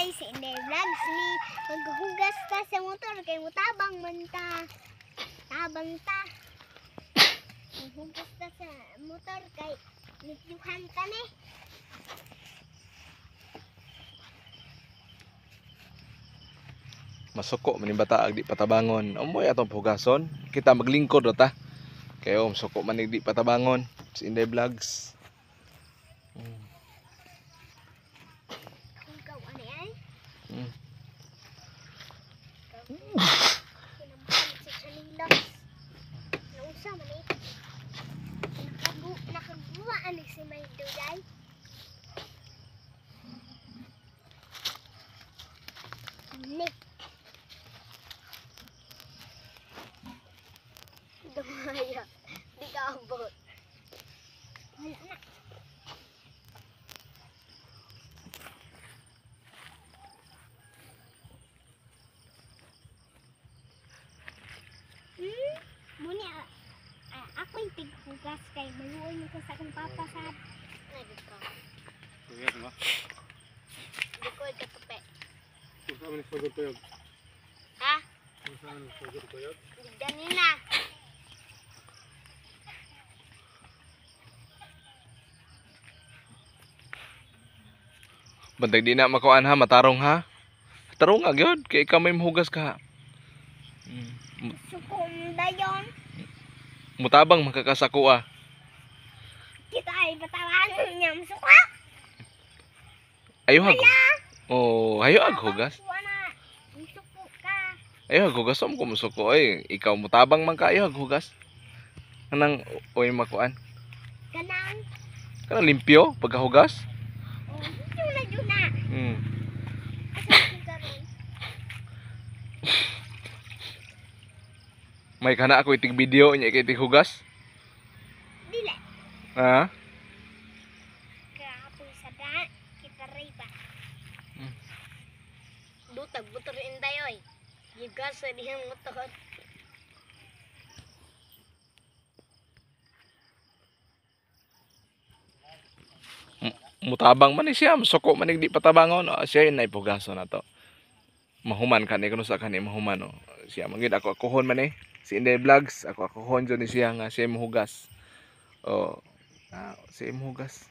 Guys, si Inday Vlogs ni maghugas ta sa motor kay mutabang man ta. Tabang ta. Maghugas ta sa motor kay limpyuhan ta ni. Masuko man yung bata ag di patabangon. Umoy atong hugason. Kita maglingkod ra ta. Kayo masuko man di patabangon. Si Inday Vlogs. Ikaw ani ay. Kinabuhi sa chanilas. Nausa man eh. Nakaguwa ani si may dugay. Ni. Dumaya. Di ka abot. Wala na. Muni ako'y tighugas kay maluoy ko sa akong papa sa nagka. Tuyag ba? Di ko katupe. Kung saan ni sugod tuyag? Ha? Kung saan ni sugod tuyag? Ganina. Bantag di na makuan ha, matarong ha. Tarong nga gyud kay ikaw may mahugas ka. Sukong dayon. Mutabang makakasako ah. Kita ay batawan niya suka. Ayo hag. Oh, ayo ag hugas. Suko ka. Ayo ag hugas om kumusuko ay ikaw mutabang man ka ayo ag hugas. Kanang oy makuan. Kanang Kanang limpyo pagkahugas. oh, yun na yun na. Asa ko karon? May kana ako itig video nya kay itig hugas. Dili. Ha? Kahapon sa da kita ray ba. Dutag butor inday oy. Gigas sa dihang motor. Mutabang man ni siya, suko man ni di patabangon. Oh, siya yun na ipugaso na to. Mahuman ka ni kuno sa kani mahuman oh. Siya man gid ako akuhon man eh. Si Inday Vlogs, ako akuhon jud ni siya nga siya mahugas. Oh, siya mahugas.